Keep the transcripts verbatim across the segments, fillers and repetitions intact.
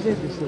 བྱང་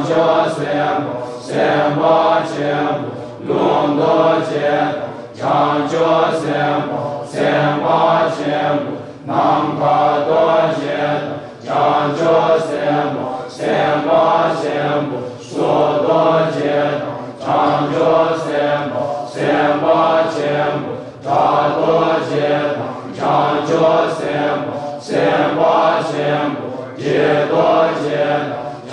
ཆུབ་སེམས་དཔའ་སེམས་དཔའ་ཆེན་པོ་ལུང་རྟོགས་བྱེད་དང་། བྱང་ཆུབ་སེམས་དཔའ་སེམས་དཔའ་ཆེན་པོ་ནམ་མཁའ་རྟོགས་བྱེད་དང་། བྱང་ཆུབ་སེམས་དཔའ་སེམས་དཔའ་ཆེན་པོ་གཟུགས་རྟོགས་བྱེད་དང་། བྱང་ཆུབ་སེམས་དཔའ་སེམས་དཔའ་ཆེན་པོ་སྒྲ་རྟོགས་བྱེད་དང་། བྱང་ཆུབ་སེམས་དཔའ་སེམས་དཔའ་ཆེན་པོ་དྲི་རྟོགས་བྱེད་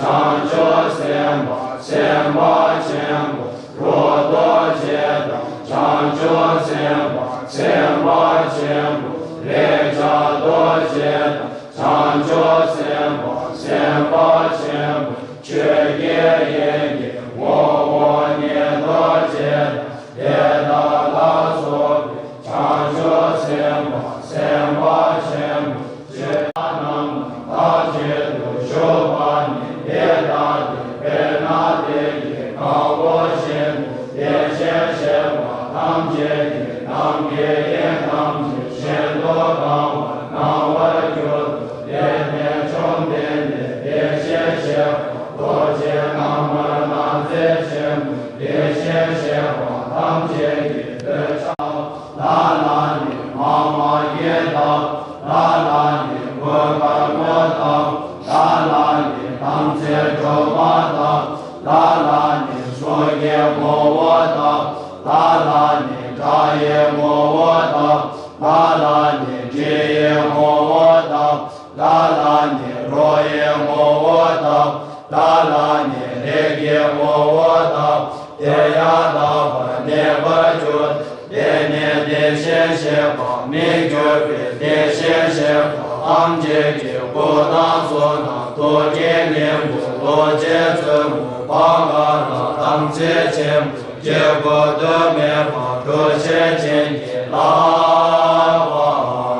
དང་། བྱང་ཆུབ་སེམས་དཔའ་སེམས་དཔའ་ཆེན་པོ་རོ་རྟོགས་བྱེད་དང་། བྱང་ཆུབ་སེམས་དཔའ་སེམས་དཔའ་ཆེན་པོ་ལེགས་སྦྱར་རྟོགས་བྱེད་དང་། བྱང་ཆུབ་སེམས་དཔའ་སེམས་དཔའ་ཆེན་པོ་ཆོས་ཀྱི་དབྱིངས་ཀྱི་ངོ་བོ་ཉིད་རྟོགས་བྱེད་དང་། དེ་དག་ལ་སོགས་པའི་བྱང་ཆུབ་སེམས་དཔའ་སེམས་དཔའ་ཆེན་པོ་ཆོས་རྣམས་ཐམས་ཅད་དུ་ཞུགས་པ་ནི། དེ་ལྟ་སྟེ་དཔེར་ན་གཏེར་གྱི་གང་བ་བཞིན་དུ། དེ་བཞིན་གཤེགས་པ་ཐམས་ཅད་ཀྱི་ནམ་མཁའི་དབྱིངས་ཐམས་ཅད་བཞིན་དུ་གང་བར་སྣང་བར་གྱུར་ཏོ། དེ་ནས་བཅོམ་ལྡན་འདས་དེ་བཞིན་གཤེགས་པ་རྡོ་རྗེ་རྣམ་པར་སྣང་མཛད་ཆེན་པོ་དེ་བཞིན་གཤེགས་པ་ཐམས་ཅད་ཀྱི་འདོད་ཆགས། ལ་ལ་ནི་མཱ་མ་ཡིན་ལ། ལ་ལ་ནི་གོས་དཀར་པོ་དང་། ལ་ལ་ནི་དམ་ཚིག་སྒྲོལ་མ་དང་། ལ་ལ་ནི་གཟུགས་ཀྱི་ངོ་བོ་དང་། ལ་ལ་ནི་སྒྲ་ཡི་ངོ་བོ་དང་། ལ་ལ་ནི་དྲི་ཡི་ངོ་བོ་དང་། ལ་ལ་ནི་རོ་ཡི་ངོ་བོ་དང་། ལ་ལ་ནི་རེག་གི་ངོ་བོ་དང་། དེ་ཡང་དག་པར་གནས་པར་འགྱུར། དེ་ནས་དེ་བཞིན་གཤེགས་པ་མི་འགྱུར་བའི་དེ་བཞིན་གཤེགས་པ་ཐམས་ཅད་ཀྱི་སྐུ་མདངས་སོ་ནམ་རྡོ་རྗེ་ལྷུན་པོ་རྡོ་རྗེ་བཙུན་མོ་བྷ་ག་ར་དམ་ཚིག་ཆེན་པོ་སྐྱེ་དགུ་དུ་མེད་པ་འགྲོ་བྱེད་བྱིན་གྱིས་བརླབས་པ་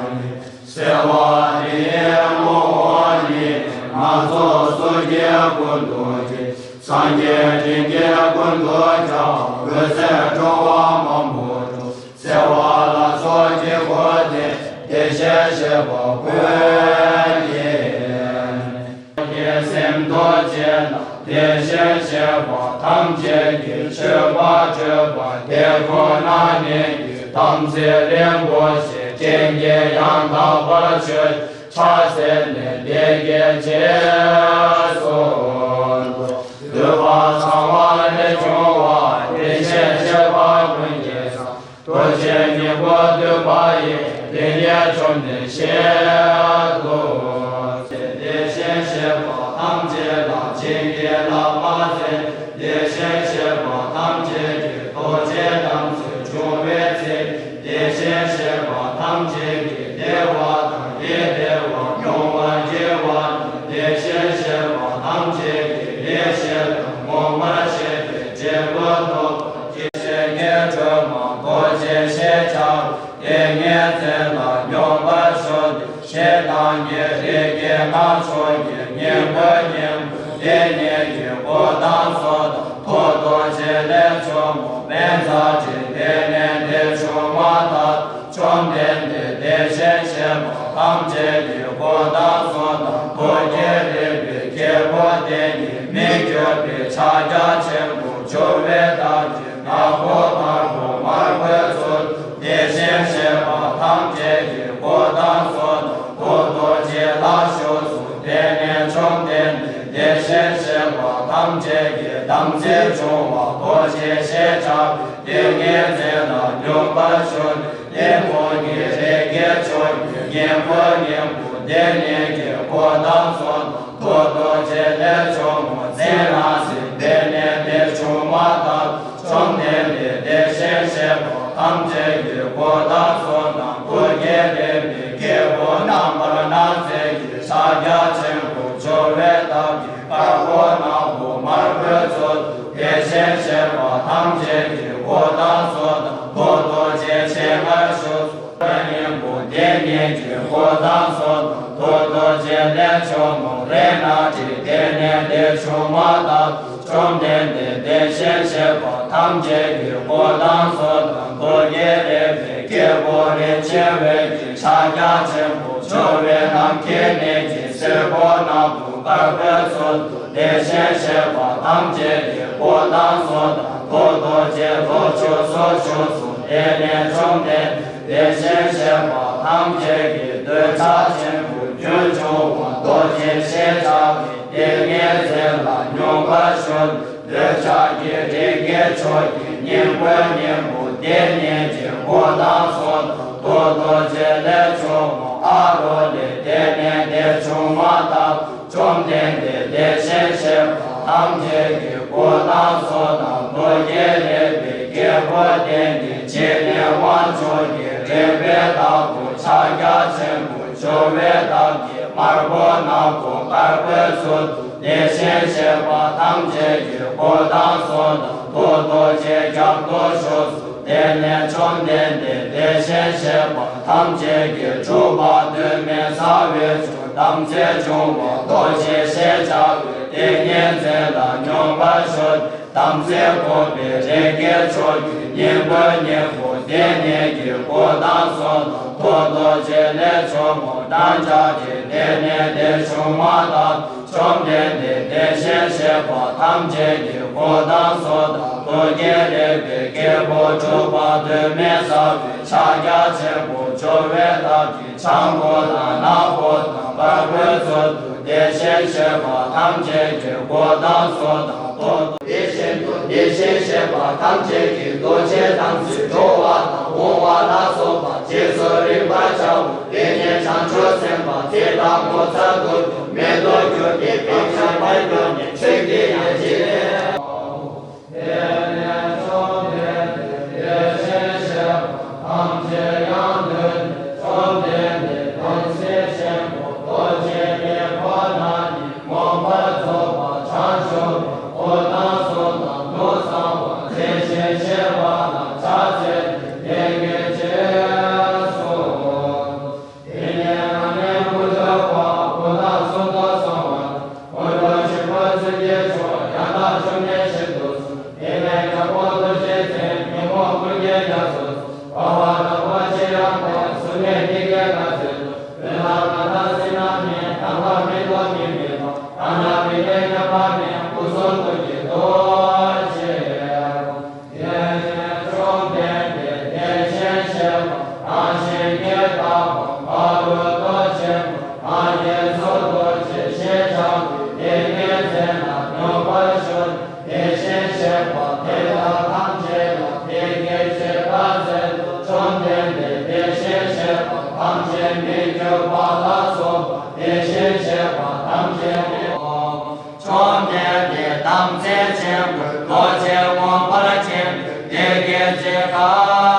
ཡི། སེར་བ་དེའི་ངོ་བོ་ནི། སྣ་ཚོགས་གཟུགས་ཀྱི་ཀུན་ཏུ་སྐྱེ། སངས་རྒྱས་སྤྲིན་གྱི་ཀུན་ཏུ་ཁྱབ། འོད་ཟེར་འཕྲོ་བ་མང་པོ་འཕྲོ། སེར་བ་ལ་སོགས་ཀྱི་འོད་ཟེར། དེ་བཞིན་གཤེགས་པ་ཀུན་གྱི། ཀྱི་སེམས་རྡོ་རྗེ་ལ། དེ་བཞིན་གཤེགས་པ་ཐམས་ཅད་ཀྱི་མཆོད་པ་སྤྱོད་པ་དེ་ཁོ་ན་ཉིད་ཀྱི་དམ་ཚིག་རིན་པོ་ཆེ་སྤྲིན་གྱིས་ཡང་དག་པར་མཆོད། ཕྱག་འཚལ་ནས་དེ་སྐད་ཅེས་གསོལ་ཏོ། འདུས་པ་གསང་བ་ལས་བྱུང་བ། དེ་བཞིན་གཤེགས་པ་ཀུན་གྱི་གསང་། རྡོ་རྗེ་སྙིང་པོ་འདུས་པ་ཡི། དེ་ཉིད་བཅོམ་ལྡན་བཞད་དུ་གསོལ། དེ་བཞིན་གཤེགས་པ་ཐམས་ཅད་ལ། བྱིན་གྱིས་བརླབ་པར་མཛད། དེ་བཞིན་གཤེགས་པ་ཐམས་ཅད་ཀྱི། རྡོ་རྗེ་རྣམས་སུ་འབྱུང་བའི་ཚིག་དེ་བཞིན་གཤེགས་པ་ཐམས་ཅད་ཀྱི། བདེ་བ་དང་ཡིད་བདེ་བ། མྱོང་བར་བགྱི་བ་ནི། དེ་བཞིན་གཤེགས་པ་ཐམས་ཅད་ཀྱི། ཡེ་ཤེས་དང་ངོ་མ་ཤེས་པའི་འབྲས་བུ་ཐོབ། ནག་ཕྱོགས་ཀྱི་སྙིང་པོའི་སྙིང་པོ་དེ་ཉིད་ཀྱི་འཁོར་དང་ཚོགས་དང་ཐོག་རྡོ་རྗེ་ལས་བྱུང་མོ་བན་ཚ་ཁྲི་དེ་ནས་དེ་བྱུང་མ་ཐག་བཅོམ་ལྡན་འདས་དེ་བཞིན་གཤེགས་པ་ཐམས་ཅད་ཀྱི་འཁོར་དང་ཚོགས་དང་ཐོག་རྒྱལ་རིག་པའི་རྒྱལ་པོ་དེ་ཉིད་མི་བསྐྱོད་པའི་ཕྱག་རྒྱ་ཆེན་པོ་འཇོ་བའི་སྟབས་ཀྱིས་ནག་པོ་དཀར་པོ་དམར་པོའི་ཚུལ་དུ་དེ་བཞིན་གཤེགས་པ་ཐམས་ཅད་ཀྱི་འཁོར་དང་ཚོགས་དང་ཐོག་རྡོ་རྗེ་ལ་ཞུགས་སོ། དེ་ནས་བཅོམ་ལྡན་འདས་དེ་བཞིན་གཤེགས་པ་ཐམས་ཅད་ཀྱི་དམ་ཚིག་འབྱུང་བ་རྡོ་རྗེ་ཞེས་བྱ་བའི་ཏིང་ངེ་འཛིན་ལ་སྙོམས་པར་ཞུགས་ཏེ། ལྟེང་ཁོང་གི་རིགས་ཀྱི་ཕྱོགས་ཀྱི་སྙིང་པོའི་སྙིང་པོ་དེ་ཉིད་ཀྱི་འཁོར་དང་ཚོགས་དང་ཐོག་རྡོ་རྗེ་ལས་བྱུང་མོ་ཚེ་ན་སྲིད་དེ་ནས་དེ་བྱུང་མ་ཐག་བཅོམ་ལྡན་འདས་དེ་བཞིན་གཤེགས་པ་ཐམས་ཅད་ཀྱི་འཁོར་དང་ཚོགས་དང་ཐོག་རྒྱལ་རིག་པའི་རྒྱལ་པོ་རྣམ་པར་སྣང་མཛད་ཀྱི་ཕྱག་རྒྱ་ཆེན་པོ་འཇོ་བའི་སྟབས་ཀྱིས་དཀར་པོ་ནག་པོ་དམར་པོའི་ཚུལ་དུ་དེ་བཞིན་གཤེགས་པ་ཐམས་ཅད་ཀྱི་འཁོར་དང་ཚོགས་དང་ཐོག་རྡོ་རྗེ་ཞལ་སྔར་བཞུགས་སོ། སྙིང་པོ་དེ་ཉིད་ཀྱི་འཁོར་དང་ཚོགས་དང་ཐོག་རྡོ་རྗེ་ལས་བྱུང་མོ་རེ་ན་ཏི་དེ་ནས་དེ་བྱུང་མ་ཐག་བཅོམ་ལྡན་འདས་དེ་བཞིན་གཤེགས་པ་ཐམས་ཅད་ཀྱི་འཁོར་དང་ཚོགས་དང་ཐོག་རྒྱལ་རིག་པའི་རྒྱལ་པོ་རིན་ཆེན་འོད་ཀྱི་ཕྱག་རྒྱ་ཆེན་པོ་འཇོ་བའི་ནམ་མཁའི་གནས་ཀྱི་སེར་པོ་ནག་པོ་དཀར་པོའི་ཚུལ་དུ་དེ་བཞིན་གཤེགས་པ་ཐམས་ཅད་ཀྱི་འཁོར་དང་ཚོགས་དང་ཐོག་རྡོ་རྗེ་ལྷོ་ཕྱོགས་སུ་བཞུགས་སོ། དེ་ནས་བཅོམ་ལྡན་འདས་དེ་བཞིན་གཤེགས་པ་ཐམས་ཅད་ཀྱི་འདོད་ཆགས་ཆེན་པོ་རྒྱུན་འབྱུང་བ་རྡོ་རྗེ་ཞེས་བྱ་བའི་ཏིང་ངེ་འཛིན་ལ་སྙོམས་པར་ཞུགས་ཏེ། འདོད་ཆགས་ཀྱི་རིགས་ཀྱི་ཕྱོགས་ཀྱི་སྙིང་པོའི་སྙིང་པོ་དེ་ཉིད་ཀྱི་འཁོར་དང་ཚོགས་དང་ཐོག་རྡོ་རྗེ་ལས་བྱུང་མོ་ཨ་རོ་ལེ་དེ་ནས་དེ་བྱུང་མ་ཐག་བཅོམ་ལྡན་འདས་དེ་བཞིན་གཤེགས་པ་ཐམས་ཅད་ཀྱི་འཁོར་དང་ཚོགས་དང་ཐོག་རྒྱལ་རིག་པའི་རྒྱལ་པོ་དེ་ཉིད་ཕྱི་ནས་དབང་ཕྱུག་གི་རིག་པའི་བདག་པོ་ཕྱག་རྒྱ་ཆེན་པོ་འཇོ་བའི་སྟབས་ཀྱིས་དམར་པོ་ནག་པོ་དཀར་པོའི་ཚུལ་དུ་དེ་བཞིན་གཤེགས་པ་ཐམས་ཅད་ཀྱི་འཁོར་དང་ཚོགས་དང་ཐོག་རྡོ་རྗེ་རྒྱབ་ཏུ་བཞུགས་སོ། དེ་ནས་བཅོམ་ལྡན་འདས་དེ་བཞིན་གཤེགས་པ་ཐམས་ཅད་ཀྱི་སྤྲུལ་པ་གདོད་མའི་རྩ་བའི་ཆོས་དམ་ཚིག་འབྱུང་བ་རྡོ་རྗེ་ཞེས་བྱ་བའི་ཏིང་ངེ་འཛིན་ལ་སྙོམས་པར་ཞུགས་ཏེ། དམ་ཚིག་གོམས་པའི་རིགས་ཀྱི་ཕྱོགས་ཀྱི་སྙིང་པོའི་སྙིང་པོ་དེ་ཉིད་ཀྱི་འཁོར་དང་ཚོགས་དང་ཐོག་རྡོ་རྗེ་ལས་བྱུང་མོ་བྲང་ཆགས་ཀྱི་དེ་ནས་དེ་བྱུང་མ་ཐག་བཅོམ་ལྡན་འདས་དེ་བཞིན་གཤེགས་པ་ཐམས་ཅད་ཀྱི་འཁོར་དང་ཚོགས་དང་ཐོག་རྒྱལ་རིག་པའི་རྒྱལ་པོ་སྤྲུལ་པ་གདོད་མའི་རྩ་བའི་ཕྱག་རྒྱ་ཆེན་པོ་འཇོ་བའི་སྟབས་ཀྱིས་ལྗང་གུ་དང་ནག་པོ་དང་དམར་པོའི་ཚུལ་དུ་དེ་བཞིན་གཤེགས་པ་ཐམས་ཅད་ཀྱི་འཁོར་དང་ཚོགས་དང་ཐོག་ཏུ། དེ་བཞིན་དུ་དེ་བཞིན་གཤེགས་པ་ཐམས་ཅད་ཀྱི་རྡོ་རྗེ་དང་ཚུལ་འགྲོ་བ་དང་འོང་བ་ལ་སོགས་པ་རྗེས་སུ་རིག་པར་བྱའོ། དེ་ནས་བྱང་ཆུབ་སེམས་དཔའ་ཚེ་དང་ངོ་མཚར་དུ་གྱུར་མེ་ཏོག་གྱུར་ཏེ་བག་ཆགས་མེད་པར་གྱུར་ནས་ཚིག་འདི་ཡང་བགྱི། དེ་ནས་བཅོམ་ལྡན་འདས་དེ་བཞིན་གཤེགས་པ་ཐམས་ཅད་ཡང་དུ་བཅོམ་ལྡན་འདས་དམ་ཚིག་ཆེན་པོ་རྡོ་རྗེ་སྙིང་པོ་རྣམས་ནི་མངོན་པར་རྫོགས་པ་བྱང་ཆུབ་ཀྱི་འཁོར་དང་ཚོགས་དང་ཀུན་བཟང་བ་དེ་བཞིན་གཤེགས་པ་ལ་ཕྱག་འཚལ་ཏེ་ལྟ་བའི་ཕྱིར་སོ། དེ་ནས་ཨ་ནེ་དཀོན་མཆོག་དཔལ་ལྡན་སུམ་མདོ་གསང་བ་དང་། དཀོན་མཆོག་ཆོས་དཔལ་བརྩེགས་ཀྱི་མཆོག་ཡང་དག་བཅོམ་ལྡན་ཞིང་དུ་གསུངས། དེ་ནས་དྲག་པོ་རྡོ་རྗེ་འཛིན་ཉོན་མོངས་ཀུན་གྱི་རྒྱ་མཚོ་སོགས། འཕགས་པ་དམ་པ་ཆེ་ཡང་དག་གཟུགས་མེད་སྡེ་བརྒྱད་དང་རྩལ་དུ། ཀུན་ལ་མ་དག་སྲིད་ན་མེད་དང་པ་མེད་དོ་མི་མེད་པ། གང་ན་མི་གནས་མཉམ་པ་མེད་སྐུ་གསུང་ཐུགས་ཀྱི་རྡོ་རྗེ། དེ་ནས་བཅོམ་ལྡན་འདས་དེ་བཞིན་གཤེགས་པ་རང་བཞིན་གྱིས་དག་པ་མཁའ་འགྲོ་རྡོ་རྗེ་མ་ལྷ་དགྱེས་ཚོགས་རྡོ་རྗེ་ཞེས་བྱ་བའི་ཏིང་ངེ་འཛིན་ལ་སྙོམས་པར་ཞུགས་ཏེ། དེ་བཞིན་གཤེགས་པ་དེ་དག་ཐམས་ཅད་ལ་དེ་སྐད་ཅེས་བཀའ་སྩལ་ཏོ། བཅོམ་ལྡན་འདས་དེ་བཞིན་གཤེགས་པ་ཐམས་ཅད་མི་བསྐྱོད་པ་ལ་སོགས་པ་དེ་བཞིན་གཤེགས་པ་ཐམས་ཅད་མི་བསྐྱོད། བཅོམ་ལྡན་འདས་དམ་ཚིག་ཆེན་པོའི་རྡོ་རྗེ་མངོན་པར་མཁྱེན་པས་དེ་སྐད་ཅེས་བཀའ་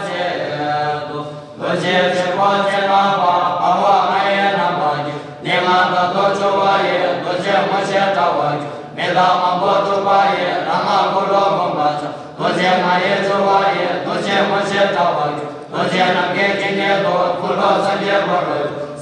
སྩལ་ཏོ། རྡོ་རྗེ་དྲིལ་བུ་ཅན་ལྔ་པ་འཕགས་པ་ལྔ་ཡི་རྣམ་པར་རྒྱལ། ནི་ང་དང་དུ་གྱུར་པ་ཡི། རྡོ་རྗེ་མུ་བཞི་དྲ་བར་གྱུར། མི་རྟག་མང་པོ་སྤྲུལ་པ་ཡི། རང་སྔགས་འཁོར་ལོ་བསྒོམ་པར་བྱ། རྡོ་རྗེ་ང་ཡི་སྤྲུལ་པ་ཡི། རྡོ་རྗེ་མུ་བཞི་དྲ་བར་གྱུར། རྡོ་རྗེ་ནམ་མཁའི་དཀྱིལ་ནས་བརྡོལ། འཁོར་ལོ་སངས་རྒྱས་འཁོར་ལོས་སྒྱུར།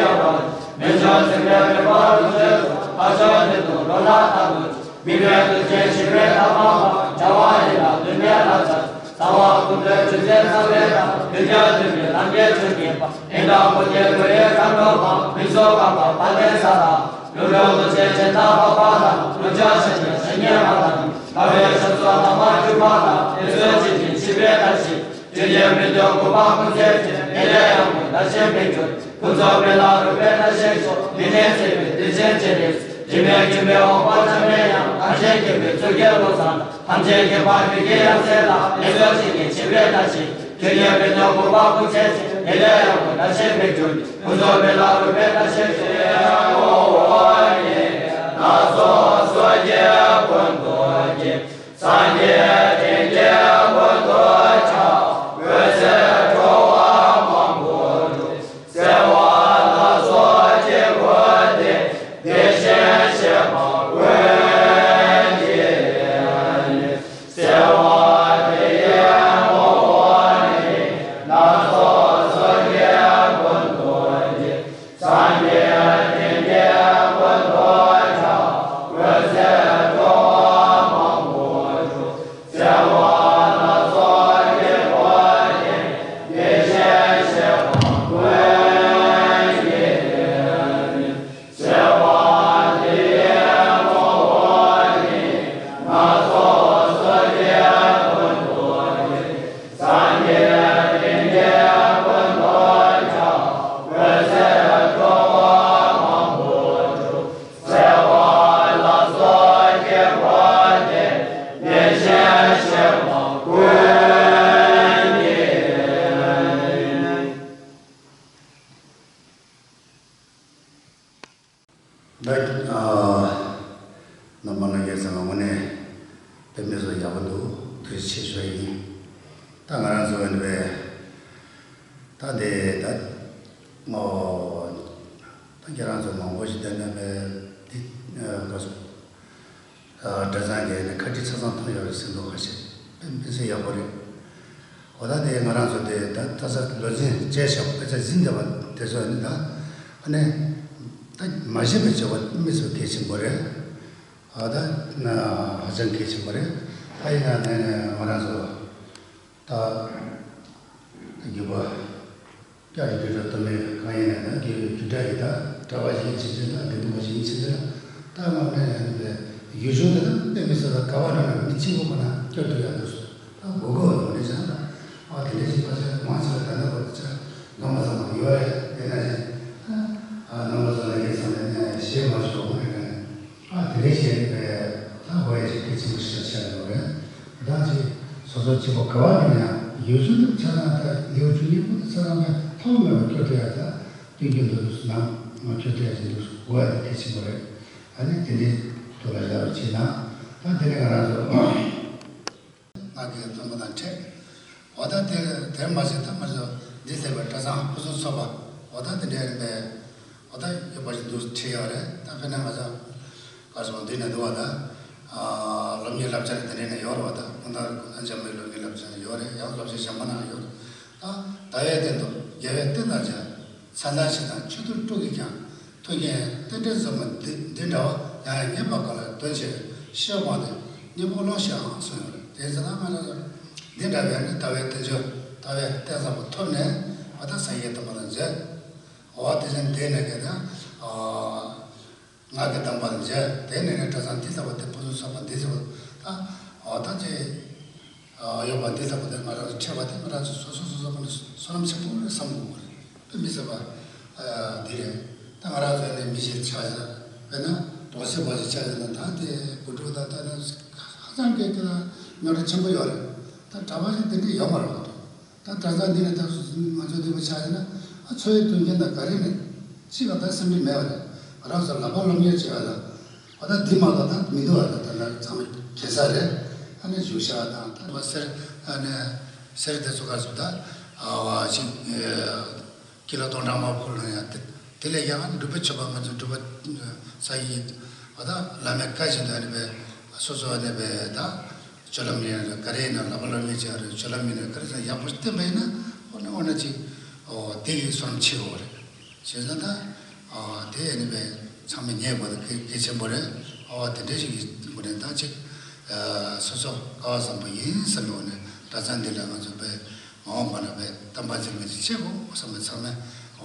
ཡོད་པ། མི་འབྱུང་འཛིན་པའི་མི་འབོར་དུ་འཛིན་སོ། ཧ་ཅང་དེ་དུ་འགྲོ་ལ་ཐག་ཏུ་ཆུད། མི་མེད་དུ་ཆེན་ཞི་བའི་ཐབས་མ་པ། བྱ་བ་ཡིན་ལ་དུས་མེད་ལ་ཆགས། རྩ་བ་ཀུན་གྲོལ་ཆུ་ཚན་ཚང་བའི་བདག། དུས་ཀྱང་དུས་མེད་ལམ་གྱི་ཆུ་སྐྱེས་པ། ཨིན་དྲ་བུ་ཏྲའི་གུ་རུའི་མཁའ་འགྲོ་མ། མི་ཚོགས་གང་པ་དཔལ་ལྡན་ས་དང་། ལུས་འགྲོ་ལུས་ཅན་སྦྱིན་བདག་འཕགས་པ་དང་། ལུས་ཅན་སེམས་ཅན་སེམས་ཉིད་མ་དང་། དགའ་བའི་ཆོས་ཚོགས་དང་མ་གྱུར་པ་དང་། དེ་ཚོའི་ཆེད་ཀྱི་འཆི་བའི་མཐའ་བཞི། ཆོས་རྒྱལ་མི་འདོད་དགུ་པ་ཀུན་བྱེད་ཅིང་། ཡེ་ལས་ཡང་དགོས་བདག་གཞན་མི་འགྱུར། ཀུན་རྫོབ་མི་ལ་རུང་བའི་བརྟག་ཤིང་ཤོག་མི་ནས་བརྩེ་བའི་དུས་ཆེན་ཅི་རིགས། དྲི་མེད་འཁྱུད་པའི་འོག་པ་ཆ་མེད་ཡང་། ཐམས་ཅད་མཁྱེན་པའི་ཚུལ་གྱིས་བློ་བཟང་། ཐམས་ཅད་མཁྱེན་པ་ཁྱོད་ཀྱི་ཡང་སྲིད་ལ། ལས་ཚོགས་ཅན་གྱི་འཆི་བའི་མཐའ་བཞི། ཆོས་རྒྱལ་མི་འདོད་དགུ་པ་ཀུན་བྱེད་ཅིང་། ཡེ་ལས་ཡང་དགོས་བདག་གཞན་མི་འགྱུར། ཀུན་རྫོབ་མི་ལ་རུང་བའི་བརྟག་ཤིང་ཤོག་ངོ་བོ་ཉིད་སྣ་ཚོགས་ཚོགས་ཀྱིས་ཀུན་ཏུ་བརྒྱན། སངས་རྒྱས་བསྟན་བཅོས་ཀུན་ཏུ་ཁྱབ། འོད་ཟེར་འཕྲོ་བ་མང་པོ་འགྲོ། གསལ་བ་སྣ་ཚོགས་ཀྱིས་བསྐོར་ཏེ། དེ་བཞིན་གཤེགས་པ་ཀུན་གྱི་གསལ་བ་དེ་ཡི་ངོ་བོ་ཉིད་སྣ་ཚོགས་ཚོགས་ཀྱིས་ཀུན་ཏུ་བརྒྱན། སངས་རྒྱས་བསྟན་བཅོས་ཀུན་ཏུ་ཁྱབ། འོད་ཟེར་འཕྲོ་བ་མང་པོ་འགྲོ། ཞེས་ཞུ་ཡ་ཡིན། ད་ང་རང་ཚོ་ཡིན་པས། ད་དེ་ད་ངོ་ད་ཁྱེད་རང་ཚོ་མང་པོ་ཞིག་བསྡད་ན་པས་འདི་ག་སོ། གྲྭ་ཚང་གི་ནས་ཁ་བྲིས་ཆ་ཚང་ཐོན་ཡོད་རེད་ཟེར་འདུག་ཁ་ཤས་དཔེ་དཔེ་ཚད་ཡག་པོ་རེད། འོ་ད་དེ་ང་རང་ཚོ་དེ་ད་ད་ས་ལོ་ཚན་བཅད་བཞག་དཔེ་ཆ་ཟིན་བསྡད་པ་དེ་ཚོ་ནི་ད་ཨ་ནི་ད་མ་ཤེས་པའི་བྱ་བ་དམིགས་སུ་གལ་ཆེན་པོ་རེད། ཨ་ད་ཧ་ཅང་གལ་ཆེན་པོ་རེད། ད་ཡིན་ན་ནས་ནས་ང་རང་ཚོ་ད་རྒྱུད་པ་སྐྱབས་རྗེ་དྲི་བྲལ་སྟོད་སྨད་གང་ཡིན་ན་ད་རྒྱུད་རྒྱུད་གྲྭ་ཡི་ད་གྲྭ་པ་ཞིག་ཡིན་ཕྱིན་ཆད་ད་དགེ་འདུན་པ་ཞིག་ཡིན་ཕྱིན་ཆད་ད་ད་ང་ནས་ནས་ཡུལ་གཞུང་དེ་ད་དཔེ་མི་སྲིད་ད་ག་བ་འགྲོ་ན་མི་གཅིག་པོ་ཁོ་ན་སྐྱོབ་ཐུབ་ཡག་འདུག་སོ། ད་མགོ་སྐོར་བ་དང་མི་འདྲ་ཆགས་ད། ཨ་དེ་འདྲ་ཞིག་ཕལ་ཆེར་མང་ཆེ་བ་ད་ལྟ་བར་དུ་ཆ་རྣམ་པ་ཚང་མ་ཡོད་རེད། དེ་ན་ཞིག་ཨ་རྣམ་པ་ཚོ་ལ་ངས་ཚང་མས་ནས་ཞེད་མ་བྱུང་བ་རེད། ཨ་དེ་འདྲ་ཞིག་རེད་པས། ད་འོ་ཡ་ཞིག་གལ་ཆེན་པོ་ཞིག་ཆགས་ཡོད་རེད། ད་ཅིག་སོ་སོ་གཅིག་པོ་ག་བ་ནས་ཡང་ཡུལ་གཞུང་དུ་ཆ་ཚང་ད་ལེའུ་བཅུ་གཉིས་པོ་དེ་ཆ་ཚང་མས་ཐོག་མེད་པར་སྐྱོར་ཐུབ་ཡ་ད་སྟོན་རྒྱུ་འདུག་ནང་མ་སྐྱོར་ཐུབ་ཡ་ཞིག་འདུག་འོ་ཡ་དེ་གལ་ཆེན་པོ་རེད། ཨ་ནི་དེ་འདྲའི་ཐོག་ལ་བཞག་རོགས་བྱེད་ན། ད་དེ་ནས་ང་རང་ཚོ། ང་གི་དང་པོ་དང་འཕྲད། འོ་ད་དེ་དེར་མ་ཟད་ད་ང་ཚོ་འདི་ཟེར་བའི་གྲྭ་ཚང་ཕུན་སུམ་ཚོགས་པ། འོ་ད་དེ་འདྲའི་རིམ་པས། འོ་ད་ཡོད་པ་ཞིག་འདུག་ཁྲིད་ཡོད་རེད། ད་དཔེར་ན་ང་ཚོ་ག་སོང་འདི་ནས་འདུག་བ་ད། སློབ་གཉེར་བསླབ་བྱ་རེད་དེ་འདྲའི་ནས་ཡོད་རེད་བ་ད། སྔོན་ད་ཨ་འཇམ་པའི་སློབ་གཉེར་བསླབ་བྱ་ཡོད་རེད། ཡང་སློབ་བྱ་གཞན་པ་ནང་ཡོད་རེད། ད་ཟླ་བའི་སྟེང་དུ་རྒྱལ་བའི་བསྟན་དང་མཇལ། མཚན་དང་བྱེད་དང་ཆོས་དུར་སྤྲུགས་ཀྱིས་ཀྱང་། ཐུགས་བསྐྱེད་རྟེན་འབྲེལ་ཟབ་མོ་འདི་འདི་འདྲ་བ། ཡང་ཡང་ཉན་པ་གང་ལ་དོན་ཆེ་བའི་ཤེས་སྤངས་ཏེ་སྙིང་པོ་ཀློང་ཆེའང་གསུངས་ཡོད་རེད། དེ་ཚེ་ན་ང་ལ་འདི་འདྲ་བའི་ནི་ཟླ་བའི་རྟེན་འབྱུང་ཟླ་བའི་རྟེན་བཟང་པོ་ཐོབ་ནས་བ་ད་སངས་རྒྱས་དམ་པ་དང་མཇལ། འོ་དེ་བཞིན་དེ་ནས་ག་ད་ང་གི་དམ་པ་དང་མཇལ། དེ་ནས་ནི་གྲྭ་ཚང་འདི་ལྟ་བུ་དེ་ཕུན་སུམ་ཚོགས་པ་འདི་ཚེ་བ་ད་འོ་ད་ཅེ། ཡོད་པ་འདི་ལྟ་བུ་དེ་ང་རང་ཚོ་འཕྲད་པ་དེ་ང་རང་ཚོ་སོ་སོ་སོ་སོ་ཀུན་ནས་བསོད་ནམས་ཆེན་པོ་རེད་བསམ་དགོས་པ་རེད། དཔེ་མི་སྲིད་པ་འདི་རེད། ད་ང་རང་ཚོ་ནས་མི་ཤེས་ཆགས་ཡ་དཔེར་ན་དོགས་སེལ་བ་ཞིག་ཆགས་ཡོད་ན་ད་དེ་དགུ་ཕྲུག་དང་ད་ནི་ཧ་ཅང་གི་དེ་ལ་རྙོག་དྲ་ཆེན་པོ་ཡོད་རེད། ད་གྲྭ་པ་ཞིག་དེ་འདྲས་ཡོད་མ་རེད་པ། ད་གྲྭ་ཚང་འདི་ནས་ད་ང་ཚོ་འདི་པ་ཆགས་ཡོད་ན་ཨ་འཚོ་བའི་དོན་རྐྱེན་དང་ག་རེ་ནས་ཅི་ག་ད་སེམས་ཁྲལ་མེད་པ་རེད། ང་རང་ཚོ་ལག་པ་སློབ་གཉེར་བྱེད་པ་དང་། འོ་ད་འདི་མ་གཏོགས་ད་མི་འདུག་བ། ད་ད་ལྟ་ཚང་མ་གེ་སར་རེད། ཨ་ནི་བཞུགས་ཤག་དང་ད་བ་སེར་ཨ་ནི་སེར་དེ་ཚོ་ག་ཚོད་ད་ཨ་བ་ཅིག་ཀི་ལོ་སྟོང་ཕྲག་མ་ཕུལ་ལ་ཡང་དེ་དེ་ལས་ཀྱང་སྒྲུབ་པའི་མཆོད་པ་ང་ཚོ་སྒྲུབ་པ་ས་ཡིན། འོ་ད་བླ་མའི་བཀའ་བཞིན་དུ་ཨ་ནི་པའི་སོ་སོ་ཨ་ནི་པའི་ད་སྤྱོད་ལམ་ཡིན་ན་ག་རེ་ཡིན་ན་ལག་པ་སློབ་གཉེར་བྱས་རེད། སྤྱོད་ལམ་ཡིན་ན་ག་རེ་ཡག་པོ་བསྟན་པ་ཡིན་ན་འོ་ན་འོ་ན་ཅིག་འོ་དེ་ཡི་བསོད་ནམས་ཆེ་བོ་རེད། བྱས་ཙང་ད། ཨ་དེ་ཨ་ནི་པའི་ཚང་མས་ཉན་དགོས་ད་གལ་གལ་ཆེན་པོ་རེད། ཨ་དེ་འདྲ་ཞིག་གི་སྒོ་ནས་ད་ཅིག་ཨ་སོ་སོ་སྐལ་བ་བཟང་པོ་ཡིན་བསམ་པའི་སྒོ་ནས་གྲྭ་ཚང་འདི་ལ་ང་ཚོ་པའི་མ་འོངས་པ་ན་པའི་གཏམ་པ་འཛིན་མི་ཅིག་བྱེད་དགོས་བསམ་པའི་ཚང་མས་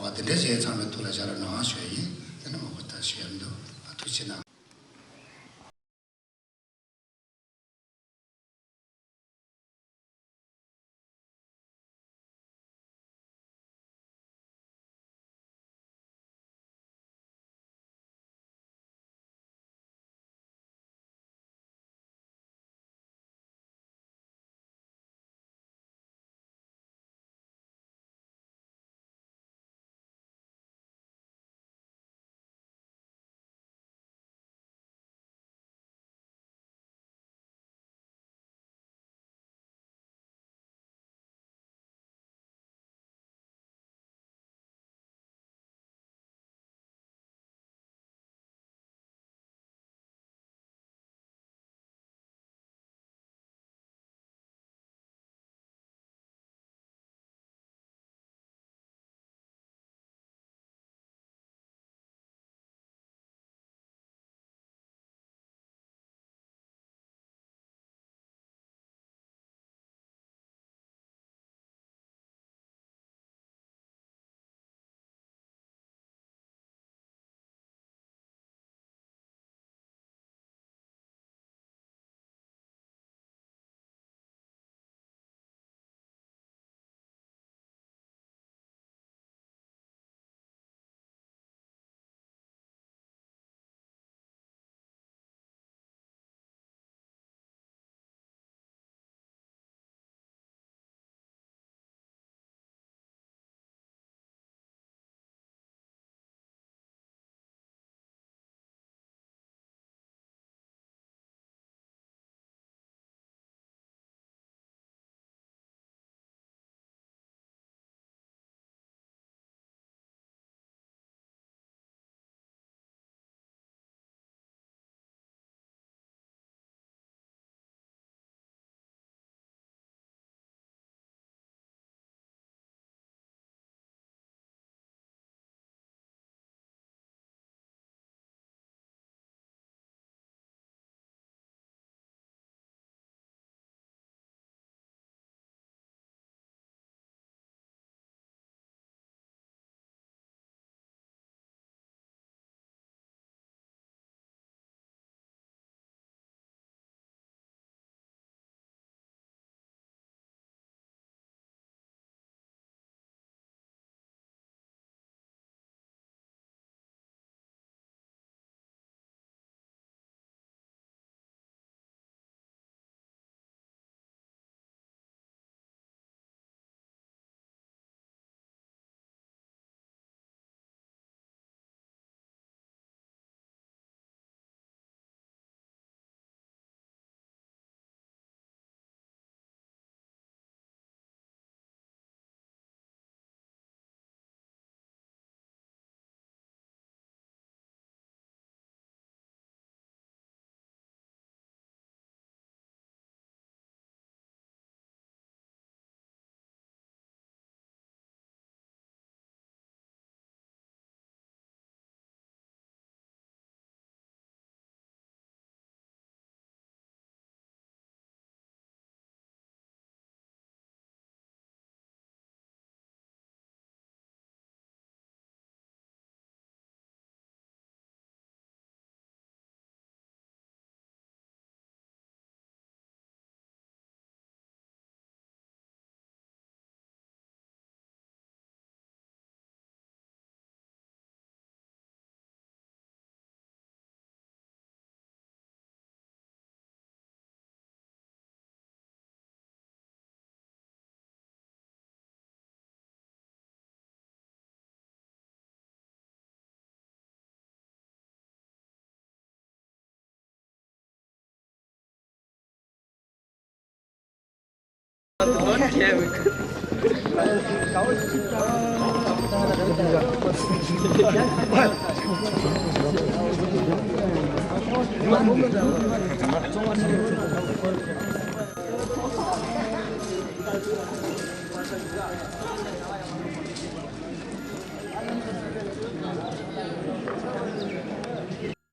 ཨ་དེ་འདྲ་ཞིག་ཚང་མའི་ཐུགས་ལ་བཞག་རོགས་གནང་ཞུ་ཡ་ཡིན། དེ་ནི་མང་པོ་ད་ཞུ་ཡ་མི་འདུག་ཨ་ཐུགས་རྗེ་གནང་།